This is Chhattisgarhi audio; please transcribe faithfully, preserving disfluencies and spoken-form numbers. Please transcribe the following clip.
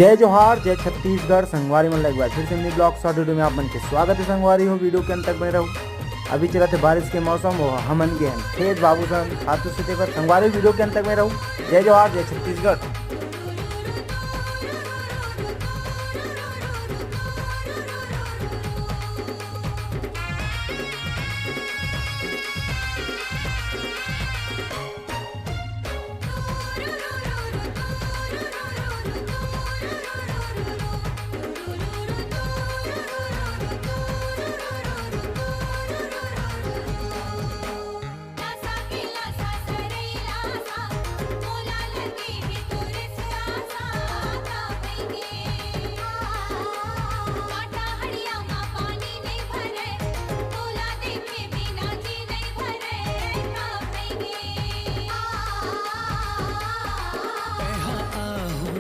जय जोहार, जय छत्तीसगढ़। संगवारी मन ला एक बार फिर से mini vlog short video में आप मन के स्वागत है। संगवारी हो, video के अंत तक बने रहो। अभी चलत है बारिश के मौसम, वो हमन के हैं खेत बाबू सन खातू से तेकर। संगवारी हो, video के अंत तक बने रहो। जय जोहार, जय छत्तीसगढ़।